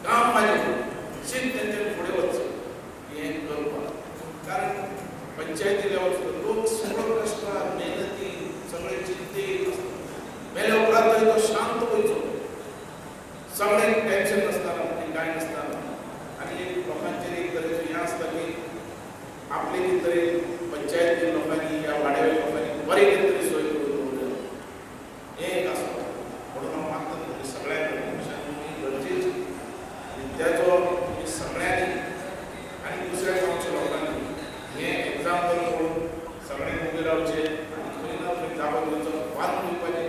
काम पाहिजे चिंत तेंच्यानी फुडें वचचें हें करपाक. कारण पंचायती लेवल सुद्दां लोक सगळो कश्टान मेहनती सगळे चिंतेक आसता. मेल्या उपरांत तरी तो शांत वयचो, सगळें टेन्शन नासतना कांय नासतना. आनी एक लोकांचेर एक तरेचो हें आसता की आपले कितें तरी पंचायती लोकांनी ह्या वाड्यावेल्या लोकांनी बरें कितें तरी सोय करून दवरल्या हें एक आसता. म्हणून हांव मागता तुमी सगळ्यांक तुमी गरजेची आनी तेजो तुमी सगळ्यांनी आनी दुसऱ्या गांवच्या लोकांनी हें एग्जाम्पल करून सगळ्यांक उबे रावचें आनी खंय ना खंय जागो दिवचो, वाद दिवपाची